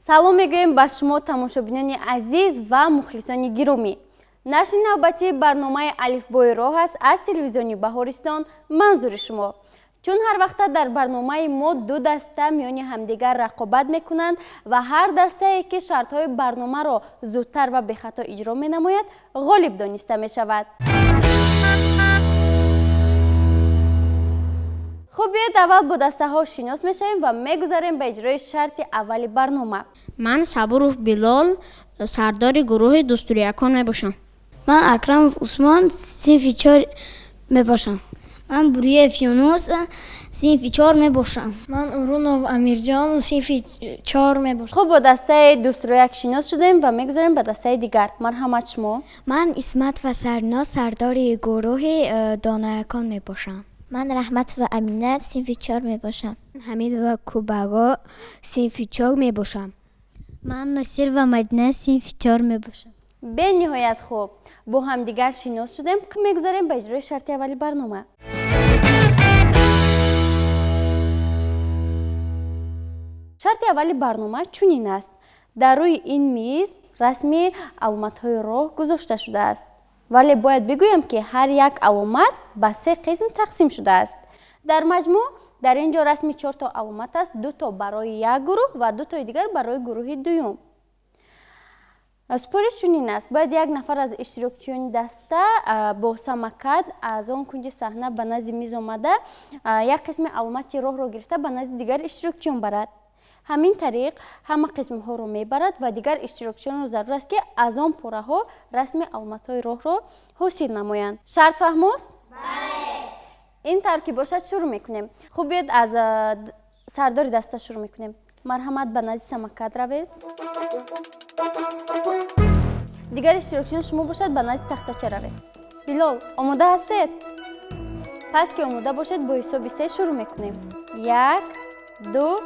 Салом мегӯем ба шумо, тамошобинони азиз ва мухлисони гиромӣ. Нашри навбатии барномаи Алифбои роҳ аст аз телевизиони Баҳористон манзури шумо. Чун ҳар вақта дар барномаи мо ду даста миёни ҳамдигар рақобат мекунанд ва ҳар дастае ки шартҳои барномаро зудтар ва бехато иҷро менамояд, ғолиб дониста мешавад. Хуб, биёед аввал бо дастаҳо шинос мешавем ва мегузарем ба иҷрои шарти аввали барнома. Ман Сабуров Билол, сардори гурӯҳи дустуриякон мебошам. Ман Акрамов Усмон, синфи 4 мебошам. Ман Буриев Юнус, синфи 4 мебошам. Ман Урунов Амирҷон, синфи 4 мебошам. Хуб, бо дастаи дустурояк шинос шудем ва мегузарем ба дастаи дигар. Марҳамат шумо. Ман Исмат ва Сарноз, сардори гурӯҳи донаякон мебошам. Ман Раҳмат ва Амина, синфи 4 мебошам. Ҳамид ва Кубаро, синфи 4 мебошам. Ман Носир ва Мадина, синфи 4 мебошам. Бениҳоят хуб, бо ҳамдигар шинос шудем. Мегузарем ба иҷрои шарти аввали барнома. Шарти аввали барнома чунин аст. Дар рӯи ин миз расми аломатҳои роҳ гузошта шудааст. Вале бояд бигӯям, ки ҳар як аломат ба се қисм тақсим шудааст. Дар маҷмӯъ дар ин ҷо расми 4 то аломат аст, 2 то барои як гурӯҳ ва 2 тои дигар барои гурӯҳи дуюм. Супориш чунин аст. Бояд як нафар аз иштирокчиёни даста бо самокат аз он кунҷи саҳна ба назди миз омада, як қисми аломати роҳро гирифта ба назди дигар иштирокчиён барад. Ҳамин тариқ ҳама қисмҳоро мебарад ва дигар иштирокчиёнро зарур аст, ки аз он пораҳо расми аломатҳои роҳро ҳосил намоянд. Шарт фаҳмост? Бале. Ин тавр ки бошад, шурӯъ мекунем. Хуб, биёед аз сардори даста шурӯъ мекунем. Марҳамат, ба назди самокат равед. Дигар иштирокчиён шумо бошад, ба назди тахтача равед. Билол, омода ҳастед? Пас ки омода бошед, бо ҳисоби 3 шурӯъ мекунем. 1, 2,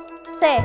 3.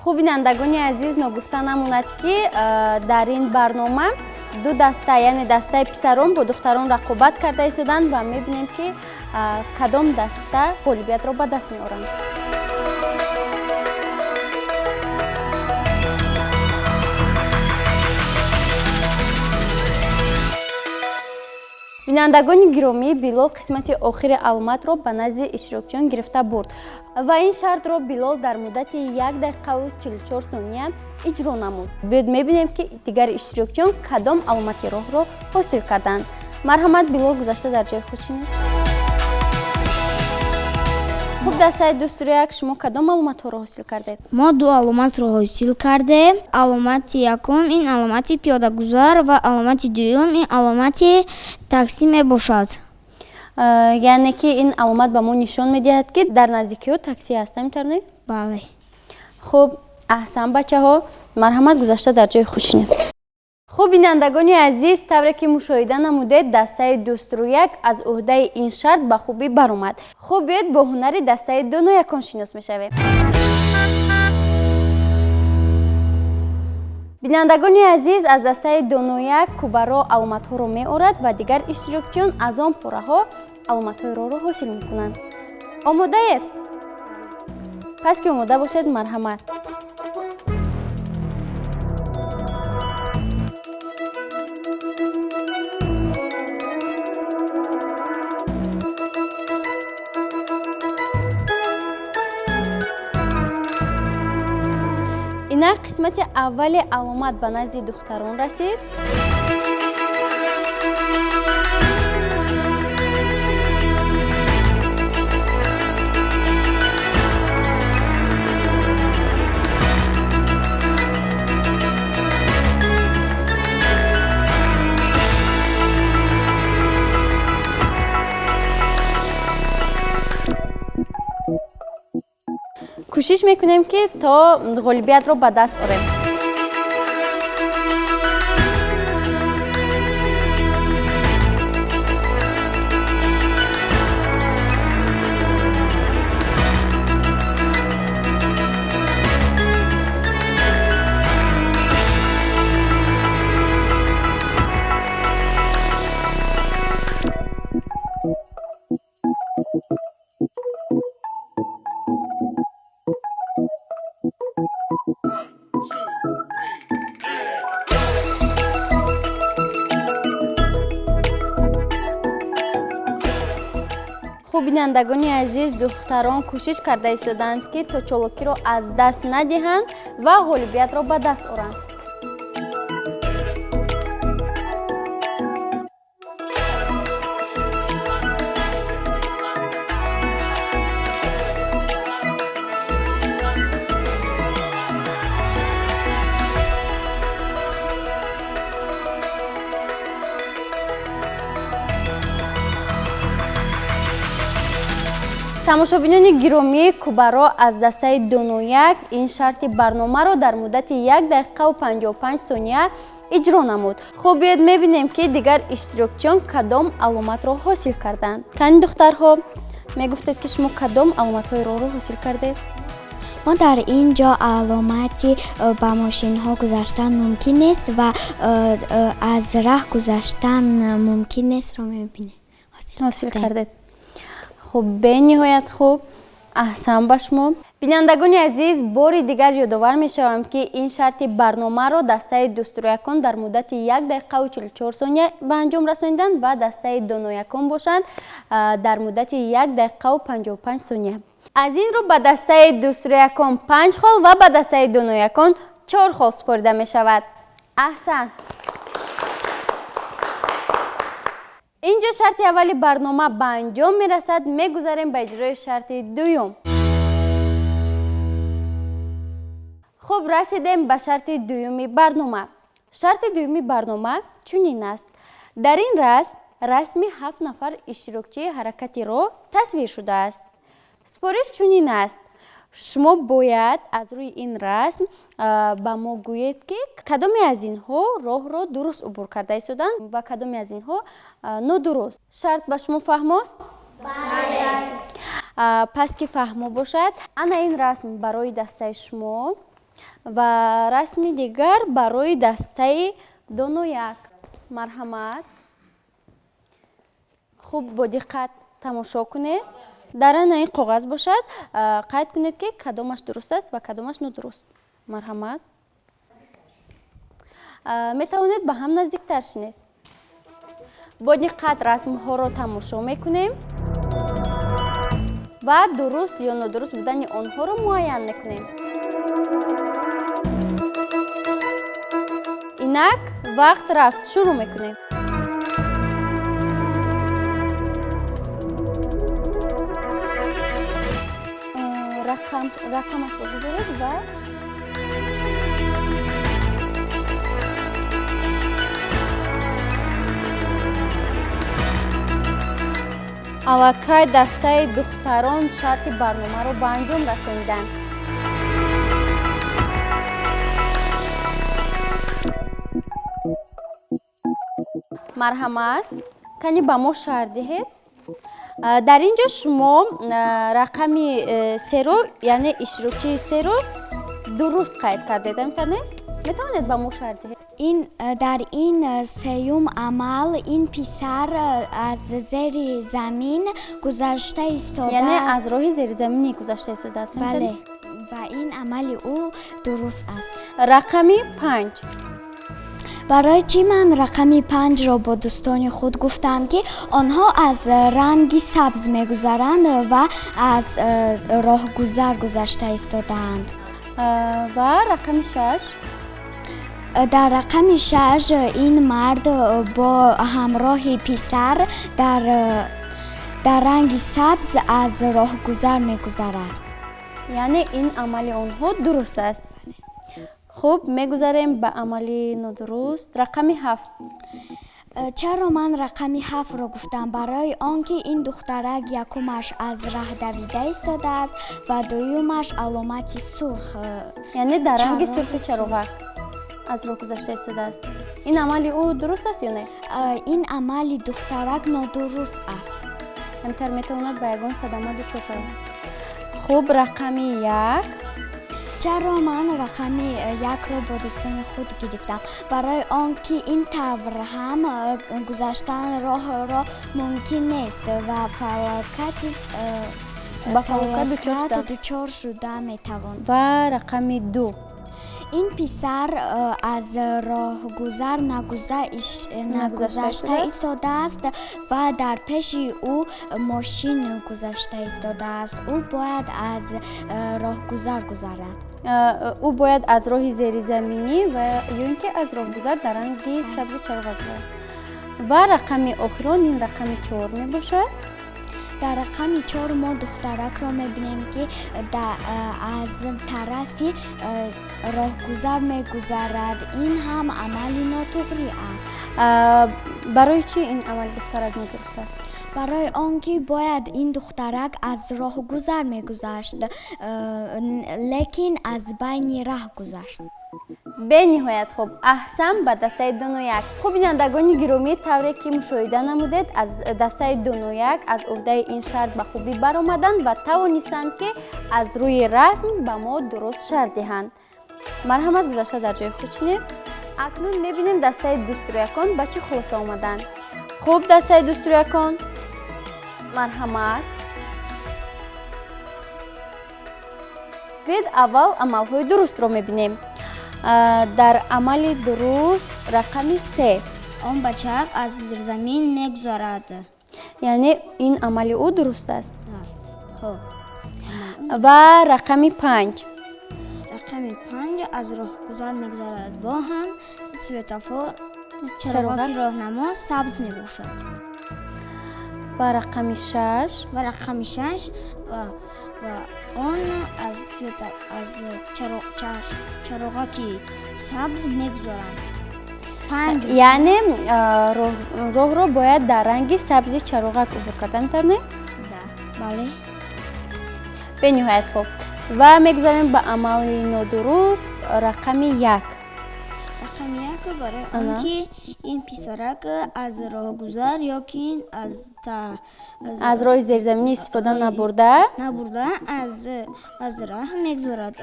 Хуб, бинандагони азиз, ногуфта намонад, ки дар ин барнома ду даста, яъне дастаи писарон бо духтарон рақобат карда истоданд ва мебинем, ки кадом даста ғолибиятро ба даст меоранд. Бинандагони гиромӣ, Билол қисмати охири аломатро ба назди иштирокчиён гирифта бурд ва ин шартро Билол дар муддати 1 дақиқаву 44 сония иҷро намуд. Биёед мебинем, ки дигар иштирокчиён кадом аломати роҳро ҳосил карданд. Марҳамат, Билол, гузашта дар ҷои худ шинед. Хуб, дастаи дустурояк, шумо кадом аломатҳоро ҳосил кардед? Мо ду аломатро ҳосил кардем. Аломати якум ин аломати пиёдагузар ва аломати дуюм ин аломати таксӣ мебошад. Яъне ки ин аломат ба мо нишон медиҳад, ки дар наздикиҳо таксӣ ҳаст, ҳамин тавр не? Бале. Хуб, аҳсан, бачаҳо, марҳамат, гузашта дар ҷои худ шинед. Хуб, бинандагони азиз, тавре ки мушоҳида намудед, дастаи дустрӯяк аз ӯҳдаи ин шарт ба хубӣ баромад. Хуб, биёед бо ҳунари дастаи доноякон шинос мешавем. Бинандагони азиз, аз дастаи донояк Кубаро аломатҳоро меорад ва дигар иштирокчиён аз он пораҳо Аломатҳои роҳро ҳосил мекунанд. Омодаед? Пас ки омода бошед, марҳамат. Инак қисмати аввали аломат ба назди духтарон расид. Кӯшиш мекунем, ки то ғолибиятро ба даст орем. Хуб, бинандагони азиз, духтарон кӯшиш карда истоданд, ки то чолокиро аз даст надиҳанд ва ғолибиятро ба даст оранд. Тамошобинони гиромӣ, Кубаро аз дастаи Донояк ин шарти барномаро дар муддати 1 дақиқаву 55 сония иҷро намуд. Хуб, биёед мебинем, ки дигар иштирокчиён кадом аломатро ҳосил карданд. Кани, духтарҳо, мегуфтед, ки шумо кадом аломатҳои роҳро ҳосил кардед? Мо дар ин ҷо аломати ба мошинҳо гузаштан мумкин нест ва аз раҳ гузаштан мумкин нестро мебинем. Ҳосил кардед. Хуб, бениҳоят хуб, аҳсан ба шумо. Бинандагони азиз, бори дигар ёдовар мешавам, ки ин шарти барномаро дастаи Дустурӯякон дар муддати 1 дақиқаву 44 сония ба анҷом расониданд ва дастаи Доноякон бошанд дар муддати 1 дақиқаву 55 сония. Аз ин рӯ ба дастаи Дустурӯякон 5 хол ва ба дастаи Доноякон 4 хол супорида мешавад. Аҳсан. Инҷо шарти аввали барнома ба анҷом мерасад. Мегузарем ба иҷрои шарти дуюм. Хуб, расидем ба шарти дуюми барнома. Шарти дуюми барнома чунин аст. Дар ин расм расми 7 нафар иштирокчии ҳаракати роҳ тасвир шудааст. Супориш чунин аст. Шумо бояд аз рӯи ин расм ба мо гӯед, ки кадоме аз инҳо роҳро дуруст убур карда истоданд ва кадоме аз инҳо нодуруст. Шарт ба шумо фаҳмост? Бале. Пас ки фаҳмо бошад, ана ин расм барои дастаи шумо ва расми дигар барои дастаи Донояк. Марҳамат. Хуб, бо диққат тамошо кунед. Дар ана ин коғаз бошад, қайд кунед, ки кадомаш дуруст аст ва кадомаш нодуруст. Марҳамат. Метавонед ба ҳам наздиктар шинед. Бо диққат расмҳоро тамошо мекунем ва дуруст ё нодуруст будани онҳоро муайян мекунем. Инак вақт рафт, шурӯъ мекунем. Рақамашро гузоред ва аллакай дастаи духтарон шарти барномаро ба анҷом расониданд. Марҳамат, кани ба мо шарҳ диҳед. Дар ин ҷо шумо рақами серо, яъне иштирокчии серо дуруст қайд кардед, ҳаминтар не? Метавонед ба мо шарҳ диҳед? Ин дар ин сеюм амал ин писар аз зери замин гузашта истодааст. Яъне аз роҳи зеризаминӣ гузашта истодааст. Бале, ва ин амали ӯ дуруст аст. Рақами 5. Барои чӣ ман рақами 5-ро бо дӯстони худ гуфтам, ки онҳо аз ранги сабз мегузаранд ва аз роҳгузар гузашта истодаанд. Ва рақами 6? Дар рақами 6 ин мард бо ҳамроҳи писар дар ранги сабз аз роҳгузар мегузарад. Яъне ин амали онҳо дуруст аст. Хуб, мегузарем ба амали нодуруст. Рақами 7. Чаро ман рақами 7-ро гуфтам? Барои он ки ин духтарак якумаш аз раҳ давида истодааст ва дуюмаш аломати сурх. Яъне дар ранги сурхи чароғак аз роҳ гузашта истодааст. Ин амали ӯ дуруст аст ё не? Ин амали духтарак нодуруст аст. Ҳамитар метавонад ба ягон садама дучор шавад. Хуб, рақами 1. Чаро ман рақами 1-ро бо дӯстони худ гирифтам? Барои он ки ин тавр ҳам гузаштан роҳро мумкин нест ва ба фалокат дучор шуда метавонад. Ва рақами 2. Ин писар аз роҳгузар нагузашта истодааст ва дар пеши ӯ мошин гузашта истодааст. Ӯ бояд аз роҳгузар гузарад. Ӯ бояд аз роҳи зеризаминӣ ва ё ин ки аз роҳгузар дар ранги сабзи чароғак гузарад. Ва рақами охирон ин рақами 4 мебошад. Дар рақами 4 мо духтаракро мебинем, ки аз тарафи роҳгузар мегузарад. Ин ҳам амали нотуғрӣ аст. Барои чӣ ин амали духтарак нодуруст аст? Барои он ки бояд ин духтарак аз роҳгузар мегузашт, лекин аз байни раҳ гузашт. Бениҳоят хуб, аҳсан ба дастаи 201. Хуб, бинандагони гиромӣ, тавре ки мушоҳида намудед, аз дастаи 201 аз уҳдаи ин шарт ба хубӣ баромаданд ва тавонистанд, ки аз рӯи расм ба мо дуруст шарт диҳанд. Марҳамат, гузашта дар ҷои худ шинед. Акнун мебинем дастаи дӯстрӯякон ба чӣ хулоса омаданд. Хуб, дастаи дӯстрӯякон, марҳамат. Биёед аввал амалҳои дурустро мебинем. Дар амали дуруст рақами 3. Он бачак аз зирзамин мегузарад. Яъне ин амали ӯ дуруст аст. Ва рақами 5. Рақами 5 аз роҳгузар мегузарад. Бо ҳам светофор чароғаки роҳнамо сабз мебошад. Ва рақами 6. Ва рақами 6 ва он аз чароғаки сабз мегузаранд. Яъне роҳро бояд дар ранги сабзи чароғак убур кардан, метавонем? Бале. Бениҳоят хуб. Ва мегузарем ба амали нодуруст рақами 1. Рақами 1 барои он ки ин писарак аз роҳгузар ё ки аз роҳи зеризаминӣ истифода набурда аз раҳ мегузарад,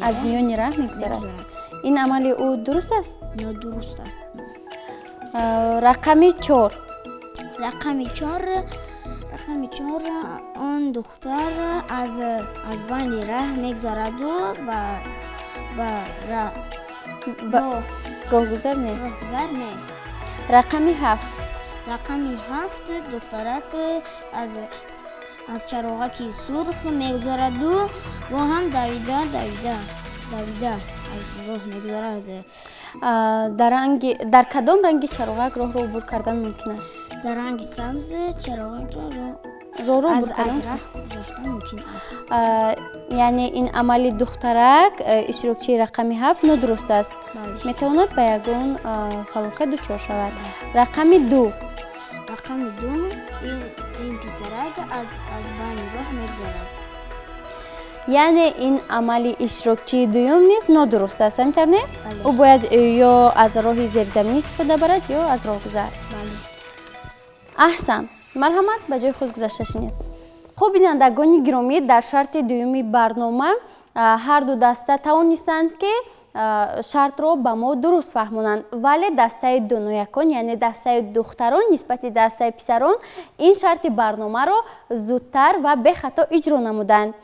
аз миёни раҳ мегузарад. Ин амали ӯ дуруст аст? Нодуруст аст. Рақами 4. Рақами 4 рақами 4 он духтар аз байни раҳ мегузараду ба роҳгузар не. Роҳгузар не. Рақами 7. Рақами 7 духтарак аз чароғаки сурх мегузараду бо ҳам давида аз роҳ мегузарад. Дар кадом ранги чароғак роҳро убур кардан мумкин аст? Дар ранги сабз чароғакро аз раҳ гузоштан мумкин аст. Яъне ин амали духтарак иштирокчии рақами 7 нодуруст аст. Метавонад ба ягон фалокат дучор шавад. Рақами 2. Рақами 2 ин писарак аз байни роҳ мегузарад. Яъне ин амали иштирокчии дуюм низ нодуруст аст, ҳамин тавр не? Ӯ бояд ё аз роҳи зеризаминӣ истифода барад, ё аз роҳгузар. Аҳсан, марҳамат, ба ҷои худ гузашта шинед. Хуб, бинандагони гиромӣ, дар шарти дуюми барнома ҳар ду даста тавонистанд, ки шартро ба мо дуруст фаҳмонанд. Вале дастаи доноякон, яъне дастаи духтарон нисбати дастаи писарон ин шарти барномаро зудтар ва бехато иҷро намуданд.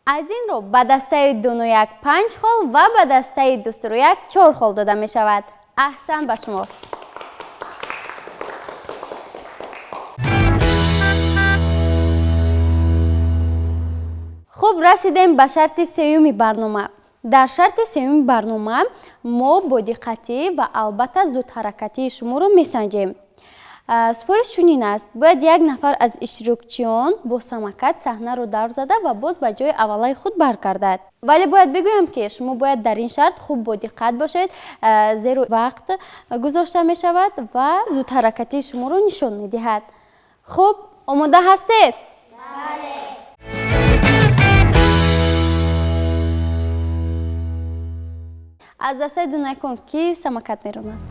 Аз ин рӯ ба дастаи донояк 5 хол ва ба дастаи дустуруяк 4 хол дода мешавад. Аҳсан ба шумо. Хуб, расидем ба шарти сеюми барнома. Дар шарти сеюми барнома мо бо диққатӣ ва албатта зудҳаракатии шуморо месанҷем. Супориш чунин аст: бояд як нафар аз иштирокчиён бо самокат саҳнаро давр зада ва боз ба ҷои аввалаи худ баргардад. Вале бояд бигӯям, ки шумо бояд дар ин шарт хуб бо диққат бошед, зеро вақт гузошта мешавад ва зудҳаракатии шуморо нишон медиҳад. Хуб, омода ҳастед? Бале. Аз дастаи дунайкон ки самокат меронад?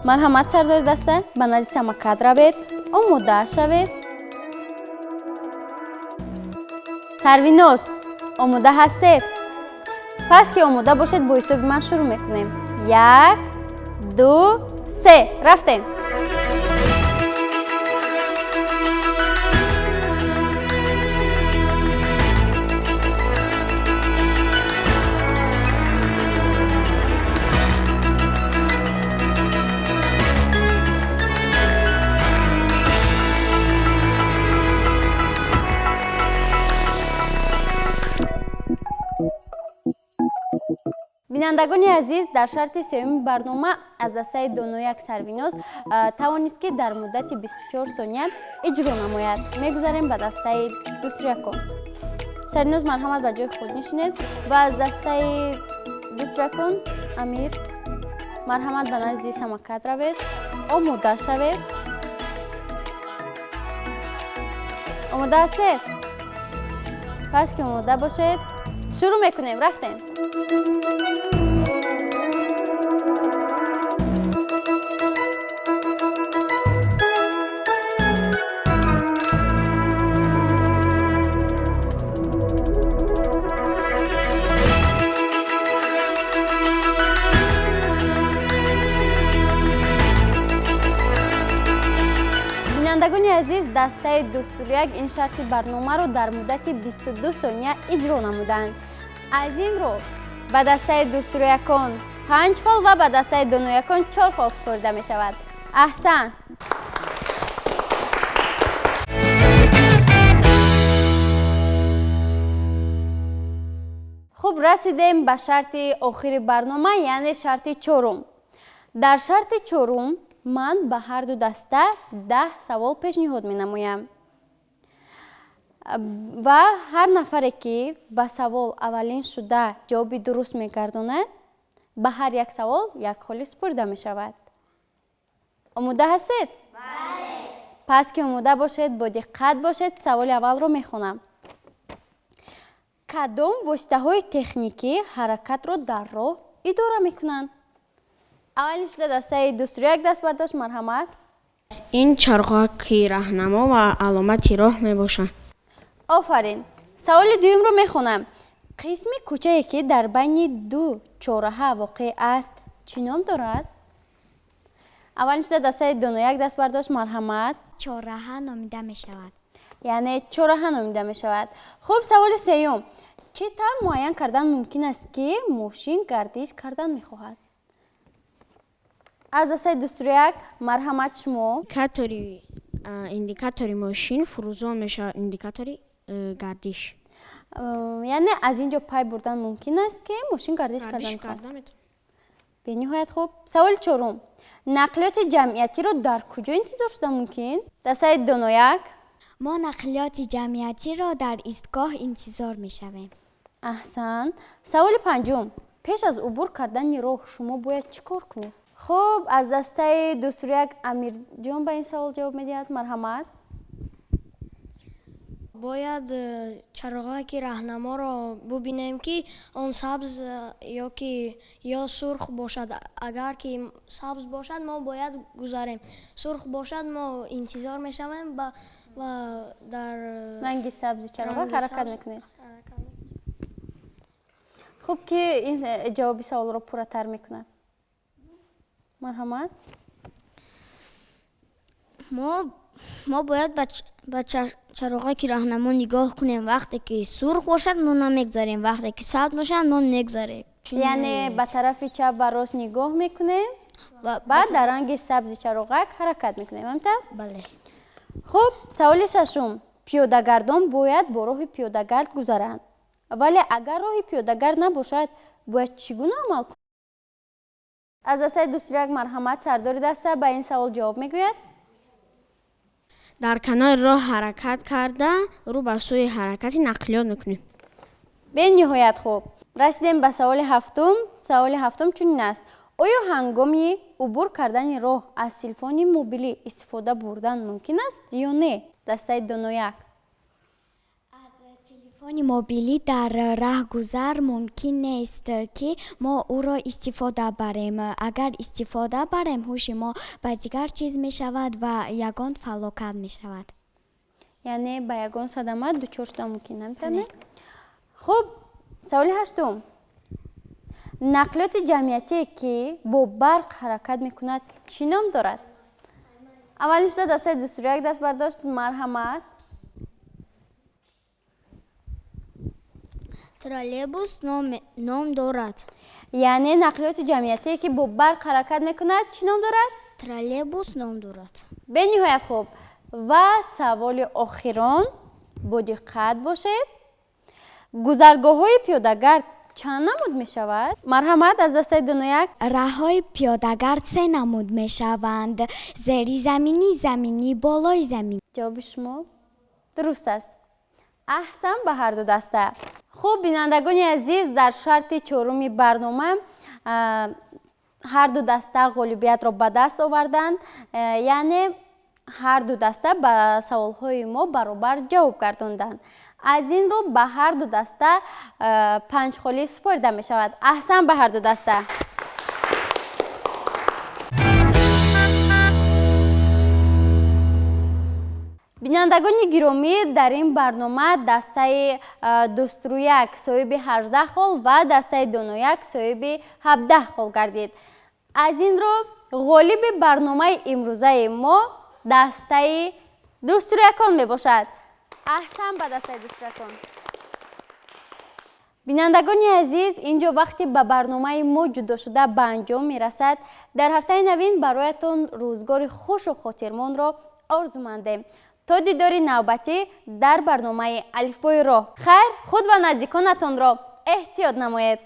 Марҳамат, сардори даста, ба назди самокат равед, омода шавед. Сарвиноз, омода ҳастед? Пас ки омода бошед, бо ҳисоби ман шурӯъ мекунем. 1, 2, 3, рафтем. Бинандагони азиз, дар шарти сеюми барнома аз дастаи донояк Сарвиноз тавонист, ки дар муддати 24 сония иҷро намояд. Мегузарем ба дастаи дустрякон. Сарвиноз, марҳамат, ба ҷои худ нишинед ва аз дастаи дустрякон Амир, марҳамат, ба назди самокат равед, омода шавед. Омода ҳастед? Пас ки омода бошед, шурӯъ мекунем. Рафтем. Бинандагони азиз, дастаи дустуряк ин шарти барномаро дар муддати 22 сония иҷро намуданд. Аз ин рӯ ба дастаи дустурякон 5 хол ва ба дастаи доноякон 4 хол супорида мешавад. Аҳсан. Хуб, расидем ба шарти охири барнома, яъне шарти чорум. Дар шарти чорум ман ба ҳар ду даста 10 савол пешниҳод менамоям ва ҳар нафаре ки ба савол аввалин шуда ҷавоби дуруст мегардонад, ба ҳар як савол як холи супорида мешавад. Омода ҳастед? Бале. Пас ки омода бошед, бо диққат бошед, саволи аввалро мехонам. Кадом воситаҳои техникӣ ҳаракатро дар роҳ идора мекунанд? Аввалин шуда дастаи дустуряк даст бардошт, марҳамат. Ин чархҳои раҳнамо ва аломати роҳ мебошанд. Офарин. Саволи дуюмро мехонам. Қисми кӯчае ки дар байни ду чораҳа воқеъ аст, чӣ ном дорад? Аввалин шуда дастаи донояк даст бардошт, марҳамат. Чораҳа номида мешавад. Яъне чораҳа номида мешавад. Хуб, саволи сеюм. Чӣ тавр муайян кардан мумкин аст, ки мошин гардиш кардан мехоҳад? Аз дастаи дустуряк, марҳамат, шумо. Индикатори мошин фурӯзон мешавад, индикатори гардиш. Яъне аз ин ҷо пай бурдан мумкин аст, ки мошин гардиш кардан мехоҳад. Бениҳоят хуб. Саволи чорум. Нақлиёти ҷамъиятиро дар куҷо интизор шуда мумкин? Дастаи донояк. Мо нақлиёти ҷамъиятиро дар истгоҳ интизор мешавем. Аҳсан. Саволи панҷум. Пеш аз убур кардани роҳ шумо бояд чӣ кор кунед? Хуб, аз дастаи дустуряк Амирҷон ба ин савол ҷавоб медиҳад. Марҳамат. Бояд чароғаки раҳнаморо бубинем, ки он сабз ё ки ё сурх бошад. Агар ки сабз бошад, мо бояд гузарем, сурх бошад, мо интизор мешавем ва дар ранги сабзи чароғак ҳаракат мекунем. Хуб, ки ин ҷавоби саволро пурратар мекунад? Марҳамат. Мо бояд ба чароғаки раҳнамо нигоҳ кунем. Вақте ки сурх бошад, мо намегзарем, вақте ки сабз бошад, мо мегзарем. Яъне ба тарафи чап ва рост нигоҳ мекунем, баъд дар ранги сабзи чароғак ҳаракат мекунем, ҳамта? Бале. Хуб, саволи шашум. Пиёдагардон бояд бо роҳи пиёдагард гузаранд, вале агар роҳи пиёдагард набошад, бояд чӣ гуна амал кунанд? Аз дастаи дустуряк марҳамат, сардори даста ба ин савол ҷавоб мегӯяд. Дар канори роҳ ҳаракат карда, рӯ ба сӯи ҳаракати нақлиёт мекунем. Бениҳоят хуб. Расидем ба саволи ҳафтум. Саволи ҳафтум чунин аст: оё ҳангоми убур кардани роҳ аз телефони мобилӣ истифода бурдан мумкин аст ё не? Дастаи донояк. Аз телефони мобилӣ дар раҳгузар мумкин нест, ки мо ӯро истифода барем. Агар истифода барем, ҳуши мо ба дигар чиз мешавад ва ягон фалокат мешавад. Яъне ба ягон садама дучор шуда мумкин, наметавонем? Хуб, саволи ҳаштум. Нақлиёти ҷамъиятие, ки бо барқ ҳаракат мекунад, чӣ ном дорад? Аввалин шуда дастаи дустуряк даст бардошт. Марҳамат. Троллейбус ном дорад. Яъне нақлиёти ҷамъиятие, ки бо барқ ҳаракат мекунад, чӣ ном дорад? Троллейбус ном дорад. Бениҳоят хуб. Ва саволи охирон, бо диққат бошед. Гузаргоҳҳои пиёдагард чанд намуд мешавад? Марҳамат, аз дастаи донояк. Раҳҳои пиёдагард се намуд мешаванд: зеризаминӣ, заминӣ, болои замин. Ҷавоби шумо дуруст аст. Аҳсан ба ҳар ду даста. Хуб, бинандагони азиз, дар шарти чоруми барнома ҳар ду даста ғолибиятро ба даст оварданд. Яъне ҳар ду даста ба саволҳои мо баробар ҷавоб гардонданд. Аз ин рӯ ба ҳар ду даста 5 холӣ супорида мешавад. Аҳсан ба ҳар ду даста. Бинандагони гиромӣ, дар ин барнома дастаи дуструяк соҳиби 18 хол ва дастаи донояк соҳиби 17 хол гардид. Аз ин рӯ ғолиби барномаи имрӯзаи мо дастаи дуструякон мебошад. Аҳсан ба дастаи дуструякон. Бинандагони азиз, инҷо вақти ба барномаи мо ҷудошуда ба анҷом мерасад. Дар ҳафтаи навин бароятон рӯзгори хушу хотирмонро орзумандем. То дидори навбатӣ дар барномаи алифбои роҳ. Хайр, худ ва наздиконатонро эҳтиёт намоед.